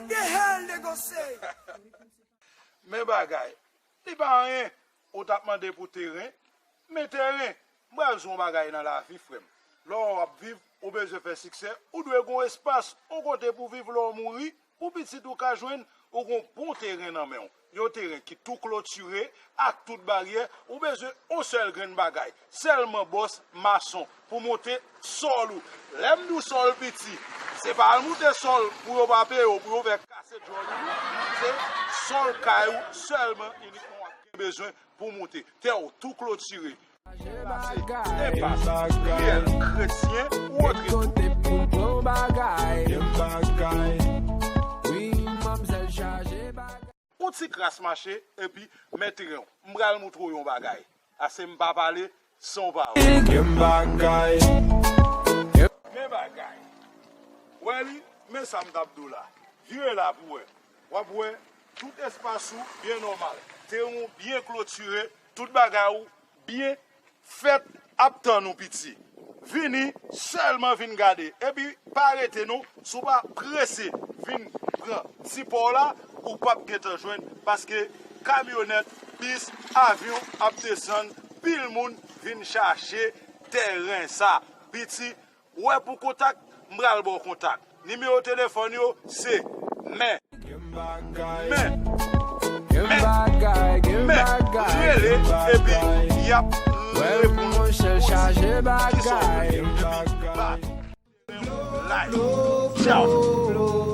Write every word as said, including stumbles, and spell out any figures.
The hell they go say? Men bagay, li pa anyen. Ou t ap mande pou teren, men teren. M pral di w yon bagay nan lavi, frè m. Lè w ap viv, ou bezwen fè siksè, ou dwe gen yon espas, yon kote pou viv lè w mouri, pou pitit ou ka jwenn, ou gen yon bon teren nan men w. Yon teren ki tou klotire ak tout baryè, ou bezwen yon sèl grenn bagay, sèlman bòs mason pou monte sòl ou. Lè m di w sòl piti, se pa al moute sòl pou yo pa peye w, pou yo fè kase djòl ou, non. Se sòl kay ou sèlman inikman w ap gen bezwen pou moute. Tè w tou klotire. Pase, enpas, riyèl, kretyen, ou antre tou. Yon ti kras mache, epi men teren w. M pral moutre w yon bagay. Ase m pa pale san w pa wè. Men bagay. Wè li, men sa m t ap di w la. Vire la pou w wè. W ap wè, tout espas ou byen nòmal. Teren w byen klotire, tout bagay ou byen fèt ap tann ou, piti. Vini, sèlman vin gade. Epi pa rete non, si w pa prese vin pran ti pa w la, ou p ap gentan jwenn, paske kamyonèt, bis, avyon ap desann, pil moun vin chache teren sa. Piti, wè pou kontak, m pral ba w kontak. Nimewo telefòn yo se men. Men, men, men, rele epi y ap reponn ou. Ki sa w vle? Epi ba. Like. Ciao.